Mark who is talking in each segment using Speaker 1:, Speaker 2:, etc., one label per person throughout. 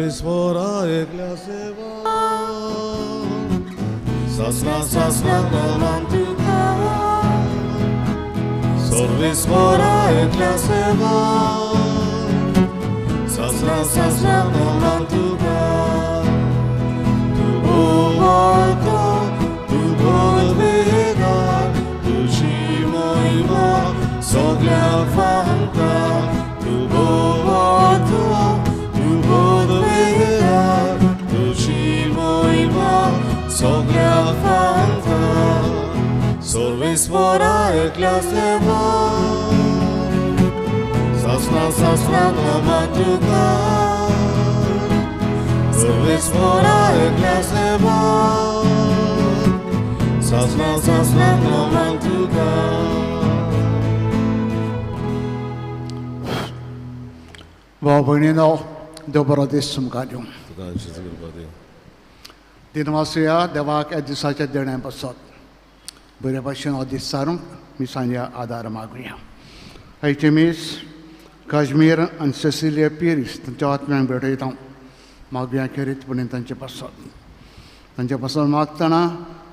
Speaker 1: सर्वेस्वरा एकल्या सेवा सासना सासना नोमान तुका सर्वेस्वरा एकल्या सेवा सासना सासना नोमान तुका तू बोलतो तू बोलवेदार तुझी महिमा सगळ्या फांता तू बोलतो तू बोलवेदार तुझी महिमा सगळ्या फांता सर्वेस्वरा एकल्या सेवा सासना सासना नोमान तुका सर्वेस्वरा एकल्या सेवा सासना सासना नोमान तुका.
Speaker 2: भाव भयणीनो, देव बरो दीस तुमकां दिवं. दिनवासुया देवाक ह्या दिसाच्या देण्या पासत बरे भाशेन हो दीस सारूंक मिसांच्या आदार मागुया. आयचे मीस काश्मीर आनी सेसिलिया पिरीस तांच्या आत्म्यांक भेटयता. मागुया खेरीतपणी तांचे पासत. तांचे पासत मागतना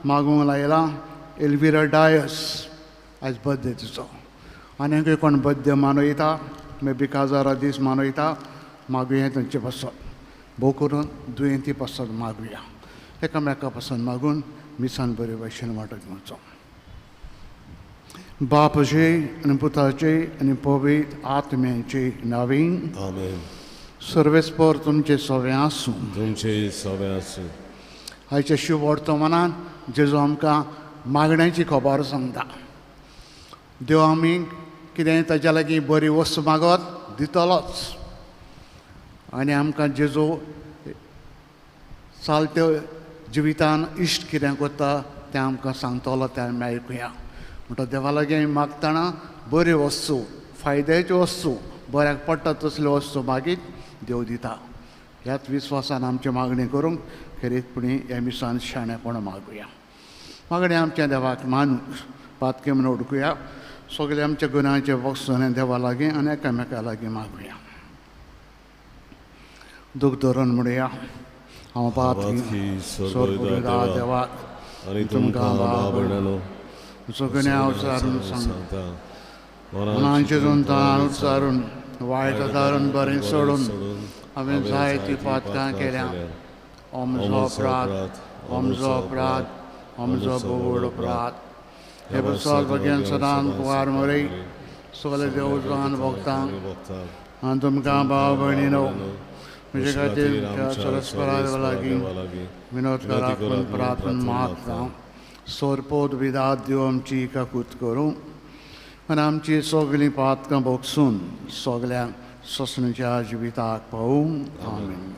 Speaker 2: मागूंक लायला एल्विरा डायस आयज बर्थडे तिचो. आनीकूय कोण बर्थडे मनयता मे बी काजारा दीस मनयता मागुया तांचे पासत. भोव करून दुयेंती पासत मागुया. एकामेका पासून मागून मिसान बरे भाशेन वांटो घेवचो. बापाचे आनी पुताचे आनी पवित्र आत्म्याचे नांवान
Speaker 1: आमेन.
Speaker 2: सर्वेस्पर तुमचे सवे आसूं.
Speaker 1: तुमचे सवे आसूं.
Speaker 2: आयच्या शुभ वर्तमानान जेजू आमकां मागण्यांची खबर सांगता. देव आमी कितेंय ताच्या लागीं बरी वस्तू मागत दितलोच. आनी आमकां जेजू चालत्या जिवितान इश्ट कितें करता तें आमकां सांगतलो तें आमी आयकुया. म्हणटा देवा लागीं आमी मागतना बऱ्यो वस्तू, फायद्याच्यो वस्तू, बऱ्याक पडटा तसल्यो वस्तू मागीर देव दिता. ह्याच विस्वासान आमची मागणी करूंक खेरीतपणी ह्या मिसान शाणेपण मागुया. मागणी आमच्या देवाक मानून पातके म्हणून उडकुया. सगळे आमच्या गुणांचे बक्षणें देवा लागीं आनी एकामेका लागीं मागुया. दूख धरून म्हणुया, हांव पातकी स्वर्गदा देवाक
Speaker 1: आनी तुमकां भाव भयणांनो
Speaker 2: सगळ्या उच्चारून सांगता मनांचे जुंतान उच्चारून वायट धारून बरें सोडून हांवें जायतीं पातकां केल्या. ओमजो अपराध, ओमजो अपराध, ओमजो बोवड अपराध. हे बसाल भग्यान सदां कुवार मरे सगळे देव भोगतां आनी तुमकां भाव भयणीनो म्हजे खातीर सरस्परा देवा लागीं विनोद करात म्हूण प्रार्थना मागता. सोरपोत विदात देव आमची काकूत करूं आनी आमची सगळीं पातकां भोगसून सगळ्या सोसणीच्या जिविताक पावूं. आमेन.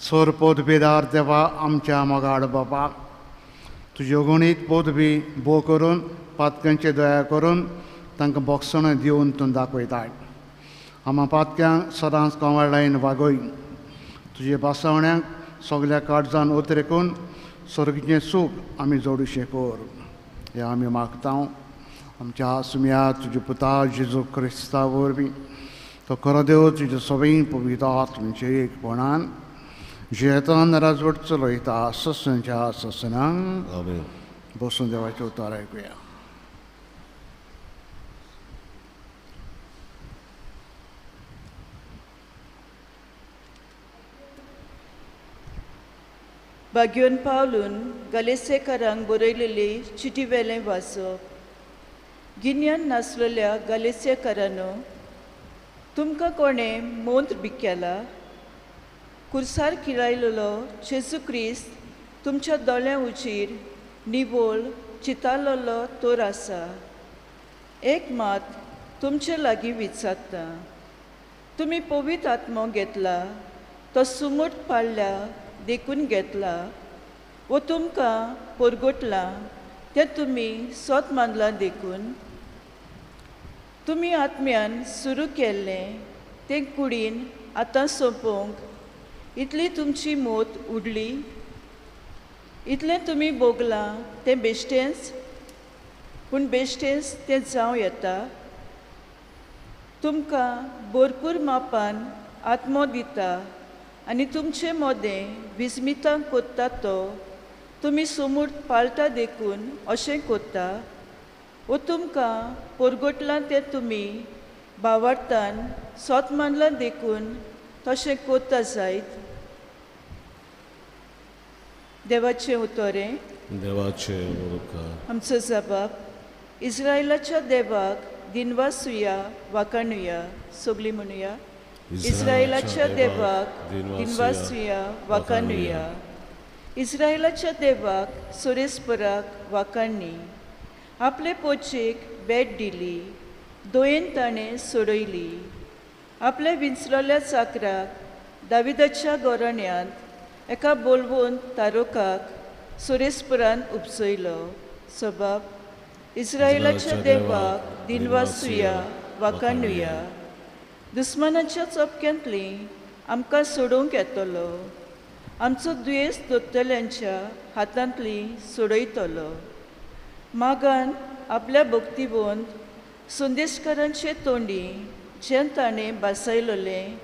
Speaker 2: सोरपोत बेदार देवा आमच्या मोगाड बापा, तुज्यो गुणीत पोतबी भो करून पातक्यांची दया करून तांकां बोगसणां दिवन तूं दाखयताय. आमा पातक्यांक सदांच कंवळायेन वागय. तुजे बासावण्यांक सगल्या काळजान उतरेकून स्वर्गीचें सूख आमी जोडुशें कर. हें आमी मागता आमच्या सुम्या तुज्या पुता जेजू क्रिस्ता वरवीं. तो खरो देव तुज्या सगळीं पवित्र आत्म्याचे एकपणान जियेतान राजवट चलयता ससनच्या ससनांक. बसून देवाचें उतर आयकुया.
Speaker 3: बाग्योन पावलून गलेसेकारांक बरयलेली चिटी वेलें वाचप. गिन्यान नासलेल्या गलेसेकारांनो, तुमकां कोणें मोंत्र बी केला? कुर्सार किरायलेलो जेजू क्रिस्त तुमच्या दोळ्यां उजीर निवळ चितालोलो तर आसा. एक मात तुमचे लागीं विचारता, तुमी पवित्र आत्मो घेतला तो सुमूट पाडल्या देखून घेतला वो तुमकां परगटला तें तुमी सोत मानलां देखून? तुमी आत्म्यान सुरू केल्लें तें कुडीन आतां सोंपोवंक इतली तुमची मोत उडली? इतलें तुमी भोगलां तें बेश्टेंच? पूण बेश्टेंच तें जावं येता? तुमकां भरपूर मापान आत्मो दिता आनी तुमचे मदें विस्मितां कोत्ता तो तुमी सोमूट पाळटा देखून अशें कोत्ता? वो तुमकां परगटलां तें तुमी भावार्थान सोत मानलां देखून तशें कोत्ता जायत? देवाचें उतरें.
Speaker 1: देवाचें उपकार.
Speaker 3: आमचो जबाब इस्रायलाच्या देवाक दिनवासुया वाकाणुया. सगळीं म्हणुया, इस्रायलाच्या देवाक दिनवासुया वाकाणुया. इस्रायलाच्या देवाक सोरेस्पराक वाकाणनी. आपले पोचेक भेट दिली, दोयेन ताणें सोडयली. आपल्या विंचलोल्या चाकराक दाविदाच्या गोरण्यांत एका बोलवून तारोकाक सोरेस्परान उपसयलो. सबाब इस्रायलाच्या देवाक दिनवासुया वाकाणुया. दुस्मानाच्या चपक्यांतली आमकां सोडोवंक येतलो, आमचो दुयेंस दोत्तल्यांच्या हातांतली सोडयतलो. मागान आपल्या भक्तिवंत संदेशकारांचे तोंडी जें ताणें भासयलेलें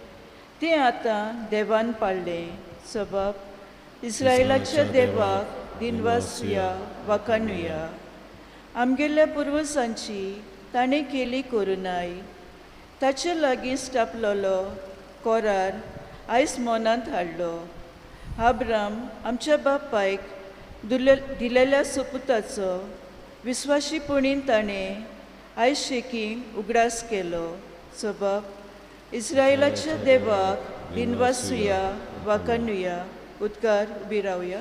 Speaker 3: तें आतां देवान पाडलें. सबाब इस्रायलाच्या देवाक दिनवासुया वाकाणुया. आमगेल्या पुर्वजांची ताणें केली करुणाय, ताचे लागीं स्टापलोलो कोरार आयज मनांत हाडलो. आब्राम आमच्या बापायक दिलेल्या सोपुताचो विस्वाशीपणीन ताणें आयज शेकी उगडास केलो. सबाब इस्रायलाच्या देवाक दिनवासुया वाकाणुया. उदकार उबी रावया.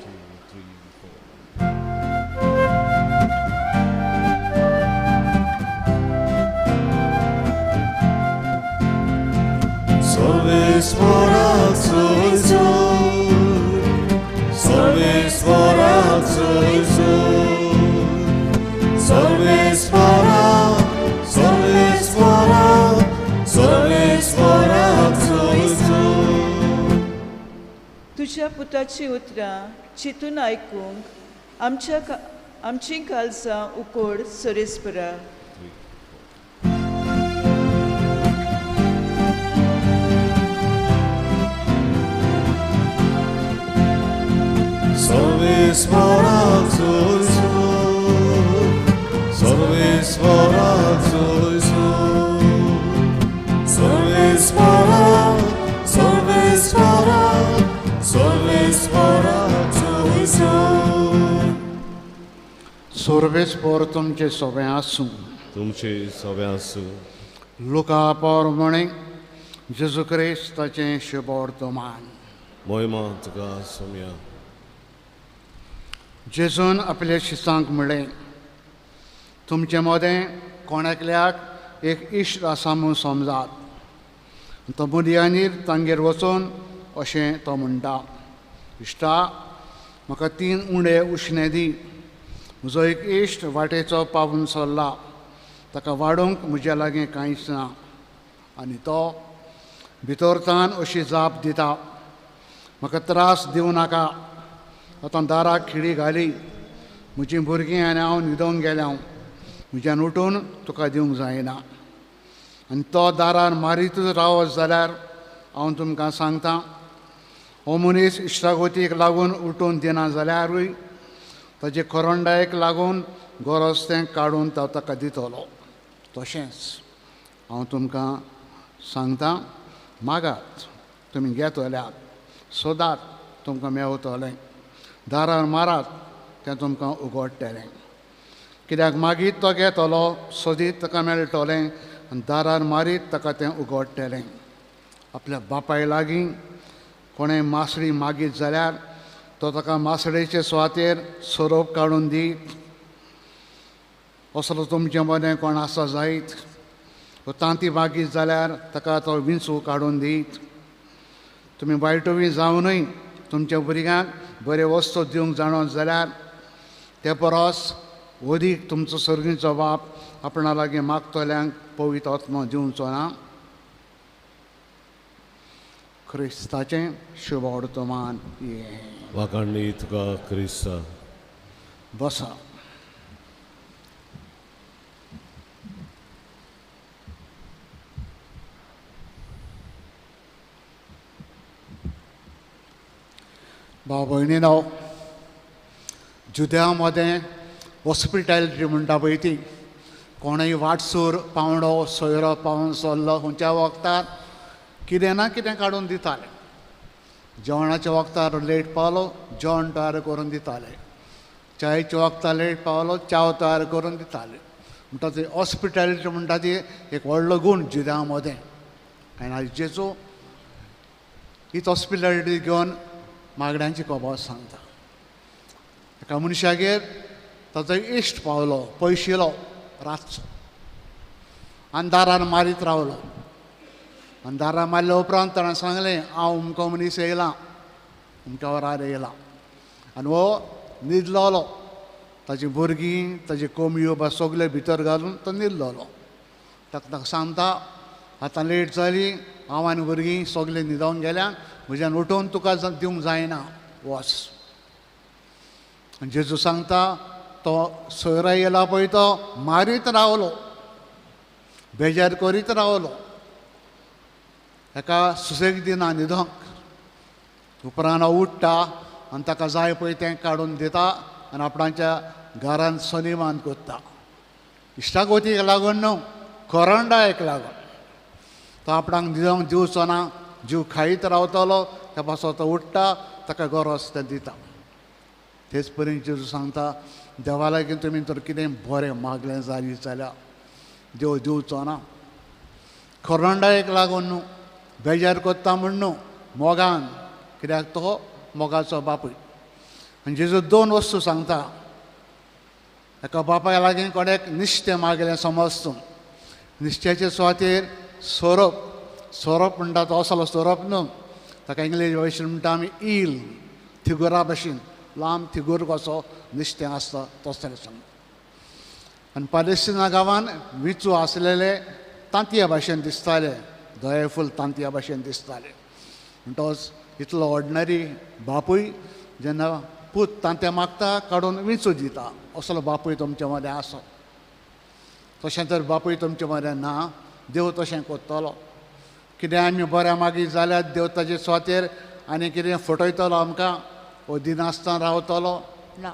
Speaker 3: तुज्या पुताची उतरां चिंतून आयकूंक आमची काळजां उकोड सोरेस्परा.
Speaker 2: सर्वेस्पर तुमचे सोबें आसूं.
Speaker 1: तुमचे सोबें आसूं.
Speaker 2: लुका प्रमाणे जेजू क्रिस्ताचें शुभवर्तमान.
Speaker 1: मोहिमा तुका सोम्या.
Speaker 2: जेजून आपल्या शिसांक म्हळें, तुमचे मदें कोण एकल्याक एक इश्ट आसा म्हूण समजात. तो मुदयांनीर तांगेर वचून अशें तो म्हणटा, इश्टा म्हाका 3 उंडे उश्णे दी. म्हजो एक इश्ट वाटेचो पावून सरला, ताका वाडोवंक म्हज्या लागीं कांयच ना. आनी तो भितरतान अशी जाप दिता, म्हाका त्रास दिवं नाका, आतां दाराक खिळी घाली, म्हजीं भुरगीं आनी हांव न्हिदोंक गेल्या, म्हज्यान उठून तुका दिवंक जायना. आनी तो दारार मारीतूच रावत जाल्यार हांव तुमकां सांगता, हो मनीस इश्टागतीक लागून उठून दिना जाल्यारूय ताजे करंडायेक लागून गरज तें काडून तो ताका दितलो. तशेंच हांव तुमकां सांगता, मागात तुमी घेतल्यात, सोदात तुमकां मेवतलें, दारार मारात तें तुमकां उगडटलें. कित्याक मागीर तो घेतलो, सोदीत ताका मेळटलें आनी दारार मारीत ताका तें उगडटलें. आपल्या बापाय लागीं कोणें मासळी मागीत जाल्यार तो ताका मासळेचे सुवातेर सोरोप काडून दीत. असलो तुमचें मदें कोण आसा जायत, तांती मागीत जाल्यार ताका तो विंचू काडून दीत. तुमी वायटोवी जावनूय तुमच्या भुरग्यांक बरे वस्तू दिवंक जाणो जाल्यार ते परस अदीक तुमचो सर्गीचो बाप आपणा लागीं मागतल्यांक पवित्र आत्मो दिवचो ना. क्रिस्ताचें शुभ वर्तमान हें.
Speaker 1: वाखाणणी तुका क्रिस्ता.
Speaker 2: बसा. भाव भयणीनो, जुद्या मदें हॉस्पिटॅलिटी म्हणटा पळय ती, कोणूय वाटसूर पावणो सोयरो पावून सरलो खंयच्या वखदार कितें ना कितें काडून दिताले. जेवणाच्या वखदार लेट पावलो जेवण तयार करून दिताले, च्यायच्या वखदार लेट पावलो च्याव तयार करून दिताले. म्हणटा ती हॉस्पिटॅलिटी म्हणटा ती एक व्हडलो गूण जुद्या मदें. आनी आयज जेजू हीच हॉस्पिटॅलिटी घेवन मागण्यांची खबर सांगता. एका मनशागेर ताचो इश्ट पावलो, पयशिलो रातचो, आनी दारान मारीत रावलो. आनी दारान मारल्या उपरांत ताणें सांगलें, हांव अमको मनीस येयलां, अमक्या वरार येयलां. आनी हो न्हिदलोलो, ताजी भुरगीं ताजी कोंबयो बा सगळे भितर घालून तो न्हिदलोलो. ताका सांगता, आतां लेट जाली, हांव आनी भुरगीं सगळीं न्हिदोंक गेल्या, म्हज्यान उठोवन तुका दिवंक जायना, वच. आनी जेजू सांगता तो सोयरो येयला पळय तो मारीत रावलो, बेजार करीत रावलो, ताका सुसेग दिना न्हिदोंक. उपरांत उठ्ठा आनी ताका जाय पळय तें काडून दिता आनी आपणाच्या घरान सनिमान करता. इश्टागोतीक लागून न्हू, करंडायक लागून. तो आपणाक न्हिदोंक दिवचो ना, जीव खायत रावतलो, त्या पासो तो उठ्ठा, ताका गरज तें दिता. तेच परी जेजू सांगता, देवा लागीं तुमी तर कितें बरें मागलें जाली जाल्यार देव दिवचो ना. करंडायक लागून न्हू, बेजार करता म्हूण न्हू, मोगान, कित्याक तो मोगाचो बापूय. आनी जेजू दोन वस्तू सांगता. एका बापाय लागीं कोणाक निश्चें मागलें समज तूं, निश्चयाचे सुवातेर सोरोप, सोरोप म्हणटा तो असलो सोरोप न्हू, ताका इंग्लीश भाशेन म्हणटा आमी ईल, थिगुरा भाशेन, लांब थिगूर कसो निश्चें आसता तसलें सांगता. आनी पालेस्टिना गांवान विंचू आसलेले तांतया भाशेन दिसताले, धवे फूल तांतया भाशेन दिसताले. म्हणटकच इतलो ऑर्डिनरी बापूय जेन्ना पूत तांत्या मागता काडून विंचू दिता, असलो बापूय तुमच्या मदें आसा. तशें तर बापूय तुमच्या मदें ना, देव तशें करतलो. कितें आमी बऱ्या मागीर जाल्यार देव ताजे सुवातेर आनी कितें फटयतलो आमकां, वो दिनासतना रावतलो ना.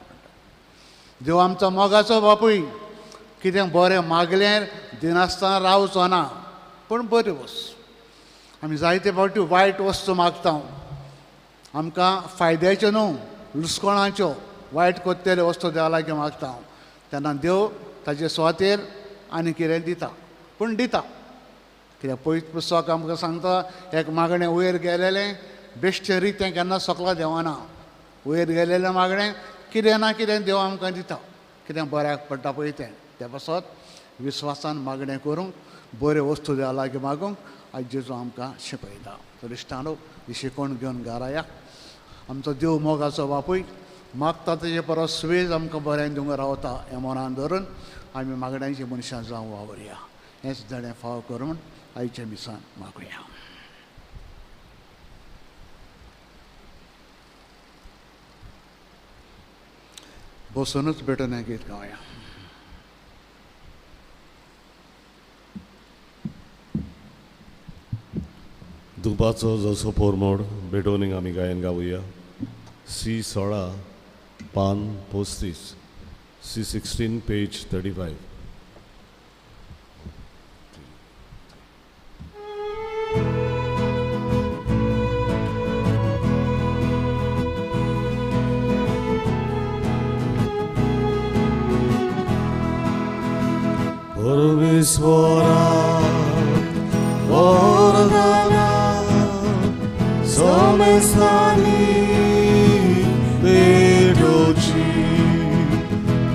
Speaker 2: देव आमचो मोगाचो बापूय, कितें बरें मागलें दिनासतना रावचो ना, पूण बरी वस्त. आमी जायते फावटी वायट वस्तू मागता, आमकां फायद्याच्यो न्हू, लुसकोणाच्यो वायट करतल्यो वस्तू देवा लागीं मागता, तेन्ना देव ताजे सुवातेर आनी कितें दिता, पूण दिता. कित्याक पवित्र पुस्तक आमकां सांगता, एक मागणें वयर गेलेलें बेश्टें रितें केन्ना सकला देवना. वयर गेलेलें मागणें कितें ना कितें देव आमकां दिता, कितें बऱ्याक पडटा पळय तें. ते पासत विस्वासान मागणें करूंक, बऱ्यो वस्तू देवा लागीं मागूंक आयज जेजू आमकां शिकयता. तर इश्टानो, ही शिकवण घेवन घरा या. आमचो देव मोगाचो बापूय मागता तेजे परस सुवेज आमकां बरें दिवंक रावता हें मनान धरून आमी मागण्यांची मनशां जावं वावुरया. हेंच देणें फाव करून आयच्या मिसान मागुया. बसूनच भेटून हें गीत गावया.
Speaker 1: दुपाचो जसो पोरमोड भेटोवनीक आमी गायन गावया. सी 16 पान 35, सी 16 पेज 35. परमेश्वरा समेस्तांनी पेटोवची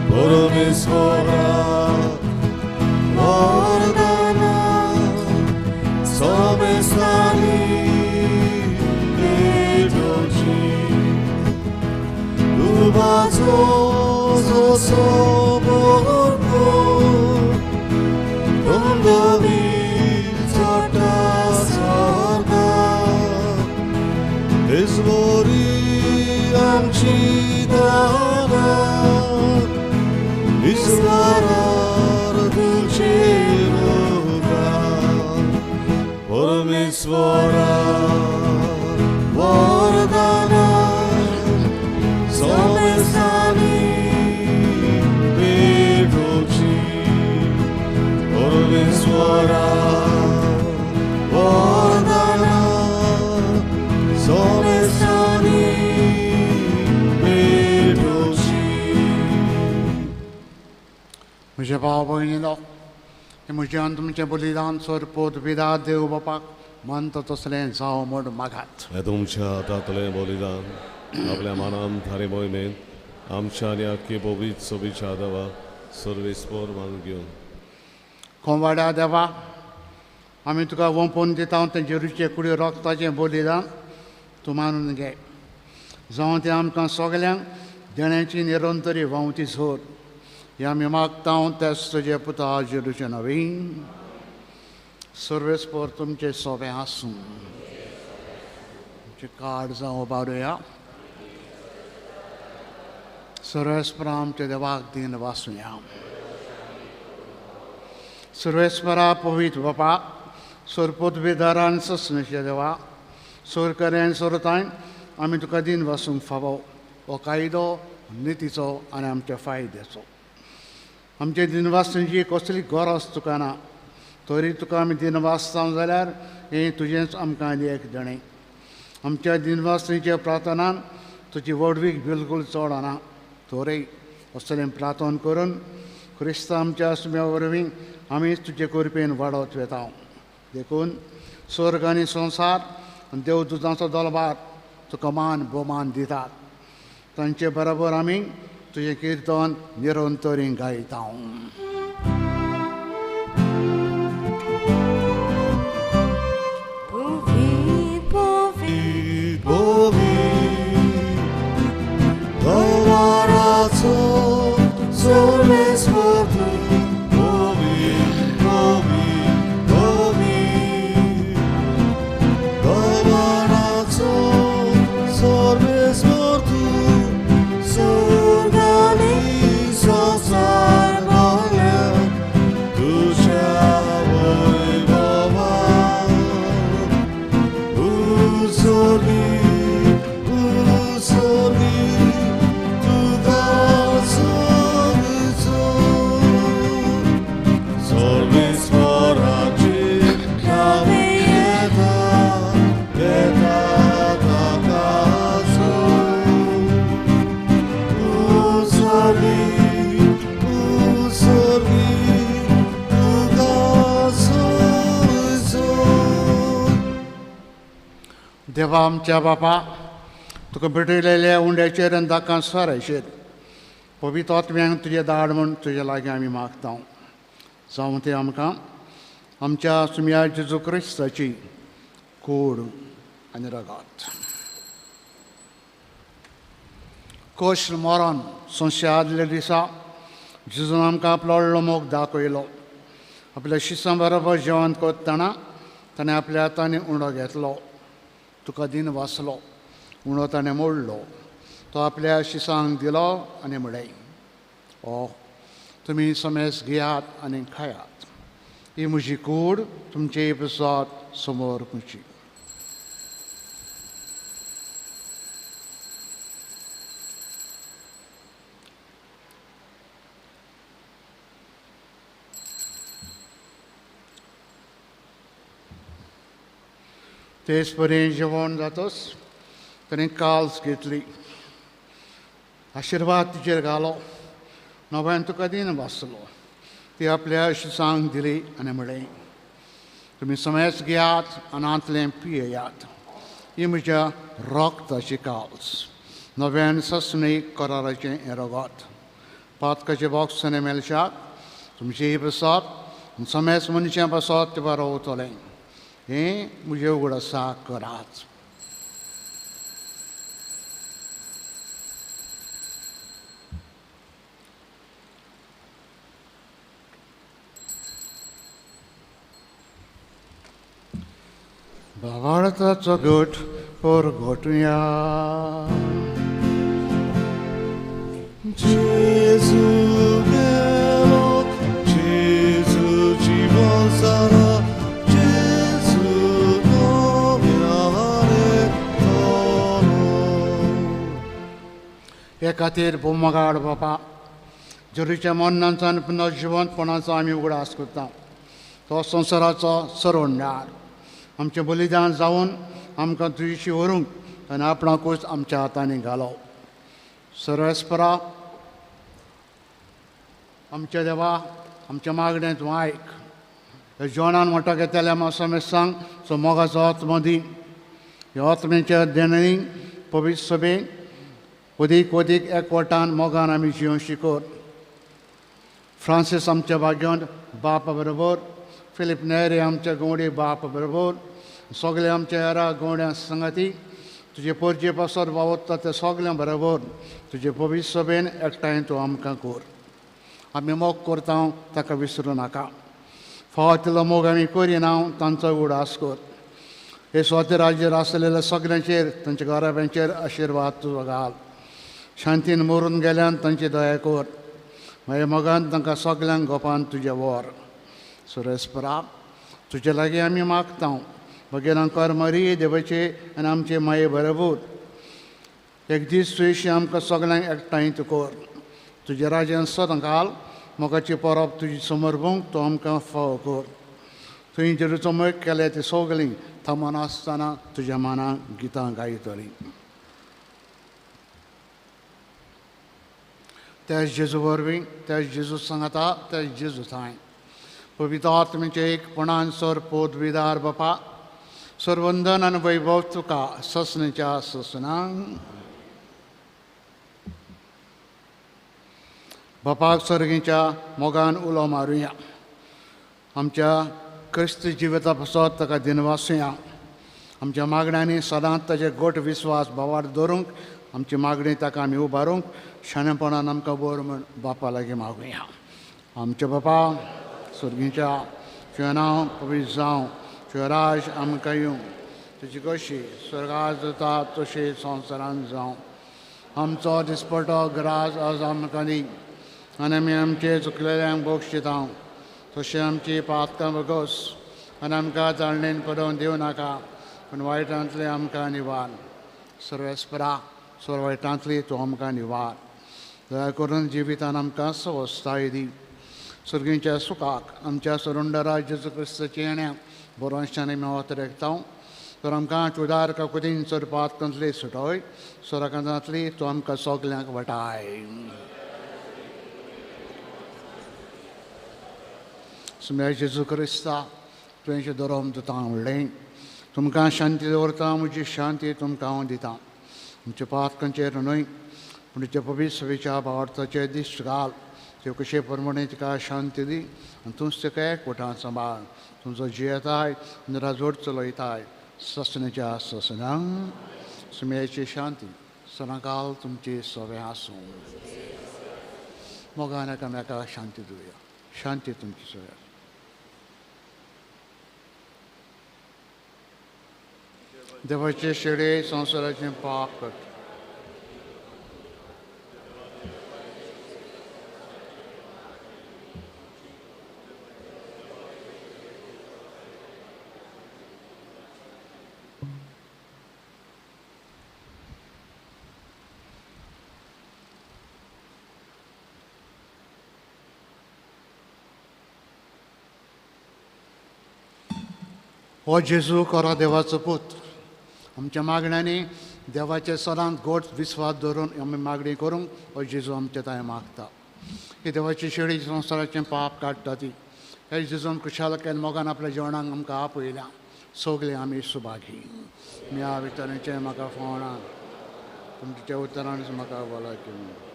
Speaker 1: परमेश्वरा वरदाना समेस्तांनी पेटोवची दुबाचो जसो भरपूर धमधमी चडटा स्वर्गाक तेचवरी आमची दानां ईश्वरार दिवची उपकार परमेश्वरा वरदाना समेस्तांनी पेटोवची परमेश्वरा वरदाना समेस्तांनी पेटोवची.
Speaker 2: म्हज्या भाव भयणीलो हें म्हजें आनी तुमचें बलिदान सोरपोत विदा देव बापाक मंत तसलें जावं म्हूण मागात.
Speaker 1: हें तुमच्या हातांतलें बलिदान आपल्या मानान थारे मोहिमेन आमच्या आनी आख्खे पवित्र सोबीच्या देवा सर्वेस्पर मानून घेवन.
Speaker 2: कोंवाड्या देवा, आमी तुका वंपून दिता तें जेरूचे कुडी रोगताचें बलिदान तूं मानून घे. जावं तें आमकां सगल्यांक देण्याची निरंतरी व्हांवती झोर हें आमी मागता तेच तुजे पुता जेरूचे नवीन. सर्वेस्पर तुमचें सोबें आसूं. तुमचें कार्ड जावं उबारुया. सर्वेस्पर आमच्या देवाक दिन वासुया. सर्वेस्परा पवित्र बापा सोरपोत बेदारान ससनशे देवा सोरकऱ्यान सोरताय आमी तुका दिन वासूंक फावो हो कायदो नितीचो आनी आमच्या फायद्याचो. आमचे दिनवासची कसली गरज तुका ना तरी तुका आमी दिनवासता जाल्यार हें तुजेंच आमकां आनी एक देणें. आमच्या दिनवासणीच्या प्रार्थनान तुजी व्हडवीक बिलकूल चड ना तरी असलें प्रार्थना करून क्रिस्त आमच्या सुम्या वरवीं आमी तुजे कृपेन वाडत वेता. देखून स्वर्ग आनी संवसार आनी देवदूतांचो दलबार तुका मान भोवमान दितात. तांचे बरोबर आमी तुजें किर्तन निरंतरी गायता. देवा आमच्या बापा, तुका भेटयलेल्या उंड्याचेर आनी दाकां सोऱ्याचेर पवित्र आत्म्यांक तुजें धाड म्हूण तुजे लागीं आमी मागता. जावं तें आमकां आमच्या सुम्या जेजू क्रिस्ताची कूड आनी रगात. कोश मरण संशया आदल्या दिसा जेजून आमकां आपलो व्हडलो मोग दाखयलो. आपल्या शिसां बरोबर जेवण करतना ताणें आपल्या हातांनी उंडो घेतलो, तुका दिन वाचलो, उंडो ताणें मोडलो, तो आपल्या शिसांक दिलो आनी म्हणलें, ओ तुमी समेस घेयात आनी खायात, ही म्हजी कूड तुमचे प्रसाद समोर म्हजी. तेच परी जेवण जातच ताणें काल्स घेतली, आशिर्वाद तिचेर घालो, नव्यान तुका दिन वाचलो, ती आपल्या शिसांक दिली आनी म्हणलें, तुमी समेज घेयात आनी आंतलें पियेयात, ही म्हज्या रोगताची काल्स नव्यान ससणी कराराचें हें रगत पातकाचें बॉक्स आनी मेलशाक तुमचें ही बसप समेज मनशां बसत तें बरोवतलें हें म्हजें उगडासा करात. भावार्थाचो गट परगटुया.
Speaker 1: Gesù गेलो, Gesù जिवन जाला, Gesù नव्याने जालो.
Speaker 2: हे खातीर भोवमगाड बापा जेरूच्या मरणाचो आनी पुनर्जिवंतपणाचो आमी उगडास करता. तो संवसाराचो सरवणदार आमचें बलिदान जावन आमकां तुजीशी व्हरूंक आनी आपणाकूच आमच्या हातांनी घालो. सर्वेस्परा आमच्या देवा आमच्या मागणें तूं आयक. ह्या जेवणान म्हणटा घेतल्या मासामेसांक सो मोगाचो आत्मो दी. ह्या आत्म्याच्या देणें पवित्र सभेक अदीक अदीक एकवटान मोगान आमी जिवन शिकोर. फ्रांसीस आमच्या भाग्योन बापा बरोबर, फिलीप नेरे आमच्या गवडे बाप बरोबर, सगळे आमच्या हेरा गवड्यां संगाती तुजे पोरजे पासत वावुरता ते सगळ्यां बरोबर तुजे पवित्र सभेन एकठांय तूं आमकां कर. आमी मोग करता ताका विसरूं नाका. फावो तितलो मोग आमी करिना तांचो उगडास कर. हे स्वते राज्यार आसलेल्या सगळ्यांचेर तांच्या घराब्यांचेर आशिर्वाद तुजो घाल. शांतीन मरून गेल्यान तांची दया कर. मागीर मोगान तांकां सगळ्यांक गोपान तुजें व्हर. सुरेस्परा तुजे लागीं आमी मागता भगेरांकार मरी देवाचे आनी आमचे माये बरोबर एक दीस तुयशी आमकां सगळ्यांक एकठांय तूं कर. तुज्या राज्यान सदां घाल मोगाची परब तुजी समर्पूंक तूं आमकां फावो कर. तुवें जेरूचो मोग केल्या ती सगळीं थांबनासतना तुज्या मानाक गितां गायतलीं. त्याच जेजू वरवीं, त्याच जेजू सांगाता, त्याच जेजू थांय पवित्र आत्म्याचे एकपणान सर पोदविदार बापा सर्वंदन आनी वैभव तुका ससनेच्या ससनांक. बापाक सर्गीच्या मोगान उलो मारुया. आमच्या क्रिस्त जिविता पासत ताका दिनवासुया. आमच्या मागण्यांनी सदांच ताजे गोट विस्वास भावार दवरूंक आमची मागणी ताका आमी उबारूंक शाणेपणान आमकां बर म्हूण बापा लागीं मागुया. आमच्या बापा सर्गीच्या तुजें नांव पवित्र जावं, तुजें राज आमकां येवं, तुजी कशी स्वर्गात जाता तशी संवसारांत जावं. आमचो दिसपटो ग्रास आज आमकां दी आनी आमी आमचे चुकलेल्यांक बक्षिता तशें आमची पातकां बगोस आनी आमकां ताळणेन पडोवन दिवं नाका पूण वायटांतलें आमकां निवार. सर्वेस्परा सर्व वायटांतली तूं आमकां निवार. दया करून जिवितान आमकां सवस्थाय दी. सर्गीच्या सुखाक आमच्या सरुंडरा जेजू क्रिस्ताच्या येण्याक बरोवंशांनी मेवत रेखता तर आमकां चुदार काकुतीन चड पातकांतली सुटय सोराकांतांतली तूं आमकां सगल्यांक वटाय. सुम्या जेजू क्रिस्ता तुवें धरोम तुतां म्हणलें तुमकां शांती दवरता म्हजी शांती तुमकां हांव दितां. तुमच्या पातकांचेर न्हय पूण तुज्या पवित्र सभेच्या भावार्थाचेर दिश्ट घाल. त्यो कशे प्रमाणे तिका शांती दी आनी तूंच तिका एकवटान सांबाळ. तुमचो जियेताय आनी राजवट चलयताय ससनेच्या ससनांक. सुम्याची शांती सदांकाल तुमची सवें आसूं. मोगान एकामेका शांती दिवया. शांती तुमची सगळ्या. देवाचे शेडे संवसाराचें पाप करता. हो जेजू कोरा देवाचो पूत आमच्या मागण्यांनी देवाचे सदांच गोड विस्वास दवरून आमी मागणी करूंक हो जेजू आमच्या थंय मागता. ही देवाची शेळी संवसाराचें पाप काडटा ती. हे जेजून खुशालकायेन मोगान आपल्या जेवणाक आमकां आपयल्या. सगळे आमी सुभागी. म्या विचारांचें म्हाका फोवना, पूण तुज्या उतरानच म्हाका भलायकी मेळूं.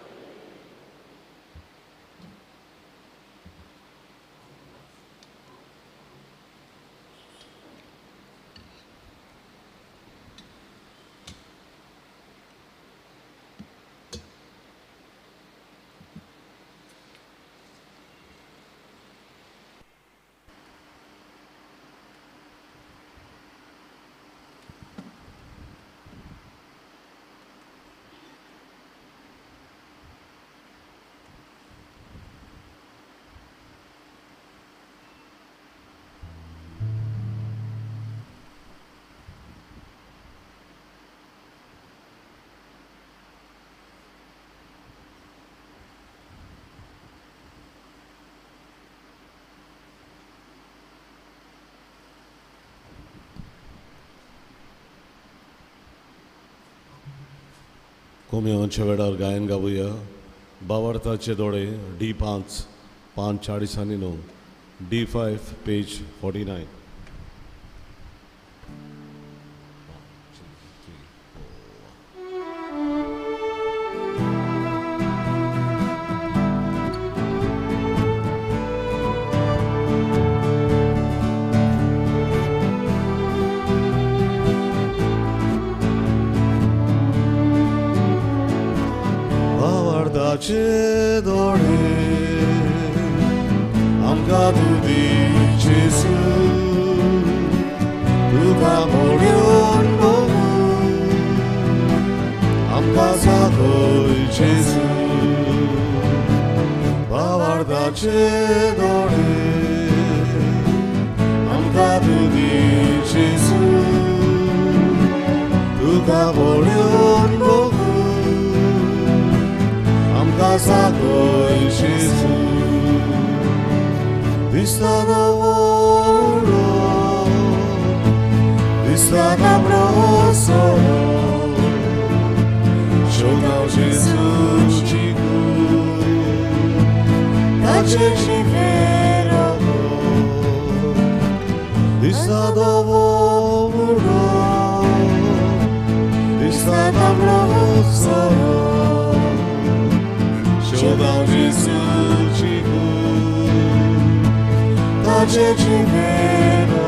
Speaker 1: कोम्यांच्या वेळार गायन गावया. बावार्थाचे दोळे डी 5 पान 40 आनी 9, डी 5 पेज 49. दोळे आमकां तूं दी जेजू, तुका मोडून बघू आमकां दाखय जेजू. भावार्थाचे दोळे आमकां तूं दी जेजू, तुका मोडून बघू आमकां दाखय जेजू. दिसता दवरो, दिसता तांबडो शोधाव जेजूची कूड, ताचे जिवेरो. दिसता दवरो, दिसता तांबडो शोधाव जेजूची कूड, ताचे जिवेरो.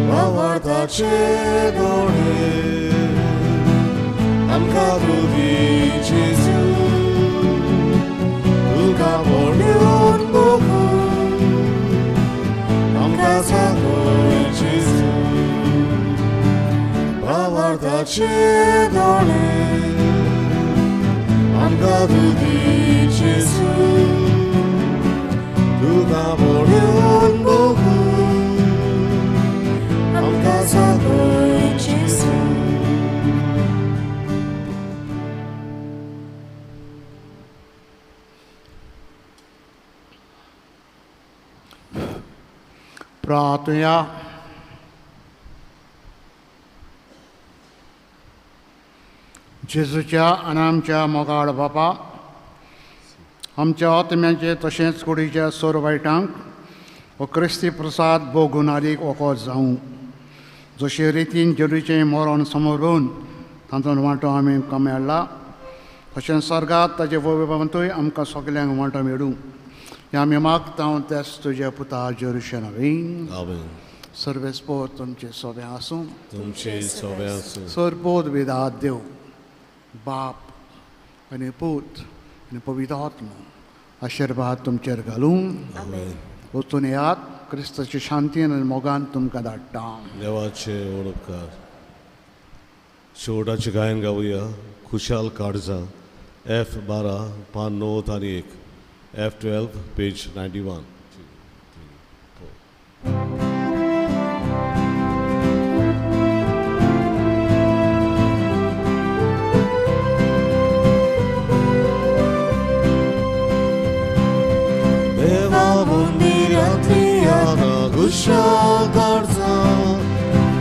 Speaker 1: भावार्थाचे दोळे आमकां तूं दी जेजू, तुका मोडून बघू आमकां दाखय जेजू. भावार्थाचे दोळे आमकां तूं दी जेजू, तुका मोडून बघू आमकां दाखय जेजू.
Speaker 2: प्रार्थुया. जेजूच्या आनी आमच्या मोगाळ बापा, आमच्या आत्म्यांचे तशेंच कुडीच्या सोर वायटांक हो क्रिस्ती प्रसाद भोगून आदीक वखद जावं. जशे रितीन जेजूचें मरण समरून तांचो वांटो आमी आमकां मेळ्ळा, तशेंच सर्गात ताजे वैभवांतूय आमकां सगल्यांक वांटो मेळूं. ह्या आमी मागता तेच तुज्या पुता जेरुशे नवीन.
Speaker 1: आमेन.
Speaker 2: सर्वेस्पोर तुमचे सोबे आसूं,
Speaker 1: तुमचे सोबे आसूं.
Speaker 2: सरपोत विदात देव बाप आनी पूत आनी पवित्र आत्मो आशिर्वाद तुमचेर घालूं. वचून येयात, क्रिस्ताची शांतीन आनी मोगान तुमकां धाडटा.
Speaker 1: देवाचे व्हड उपकार. शेवटाचें गायन गावया. खुशाल काळजां एफ 12 पान 9 आनी 1, एफ 12 पेज 91. देवा मंदिरांतली आतां खुशाल काळजां,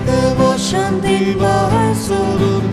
Speaker 1: देवा शांती भायर सोडून